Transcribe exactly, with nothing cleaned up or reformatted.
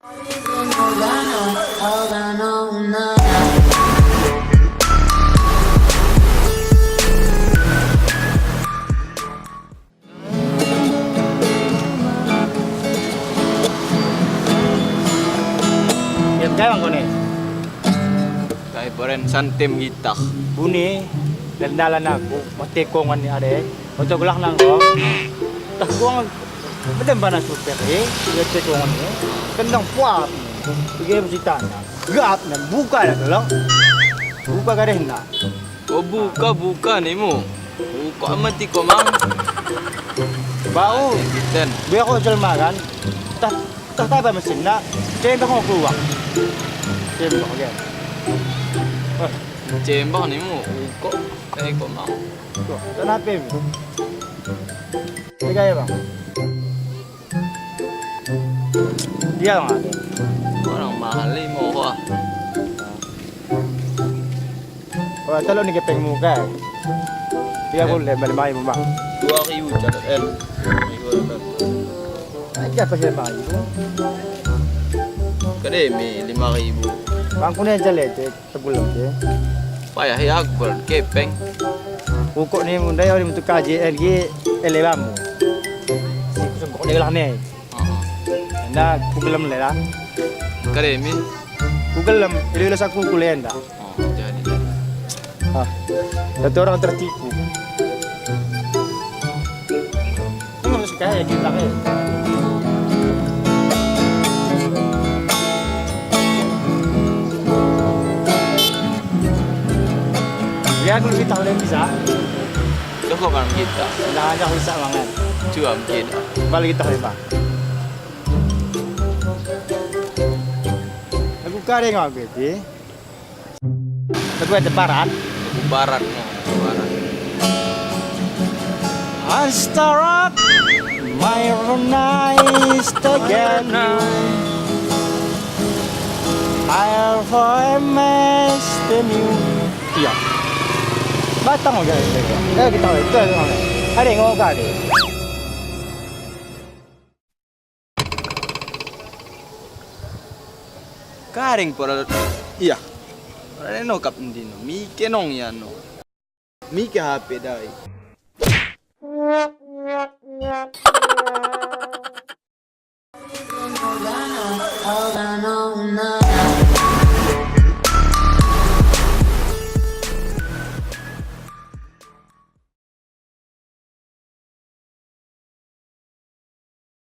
Iat kai bang kone? Kai boren santem gitah. Buni, dalan-dalan aku, mate kongan ni ade. Oto gelah nangko. Tah kuang, medem bana supir e, iat kai kongan ni. Kendang puap. Bege musitana. Gap na, buka na telo. Buka gadehna. Oh, buka, buka nimu. Buka mati ko mang. Bau. Kiten. Bea ko jelma kan. Tah, tah taba mesinna. Cembak ko keluar. Cembak ke. Eh. Cembak nimu. Buka. Eh, ko mang. Tuh, kenapa ini? Tiga ya, Bang? Dia nggak ada. Orang mahal limo, wah. Wah, telo ni kepengmu kai. Tiga puluh lima, lima ribu, Bang. Dua ribu catat, eh. Dua ribu catat. Aja pas lima ribu. Kade mi lima ribu. Bang, kune aja lecet. Tebul lem ke. Payah ya, aku kepeng. Ukok ni mundai oli untuk K J N gi ele bamu. Si kusengkok dei lah ni. Heeh. Enda ku gelem le lah. Kade mi? Ku gelem, ilo-ilo saku ku le enda. Oh, jadi. Ah, satu orang tertipu. Ini harus kayak kita, eh. Ya, aku lebih tahu dari bisa. Coba kan kita. Nah, aja bisa banget. Cuam kita. Balik kita, Pak. Aku kadang ngau gitu. Lagu ate barat. Lagu barat, no, barat. Astarak, my nice to get you. I have a mess to you. Iya. Batang uga. Eh, kita, kita, kita. Ada yang ngau kali. Karing pora, iya. Pora no kap ndino, mike nong iano. Mike H P dai.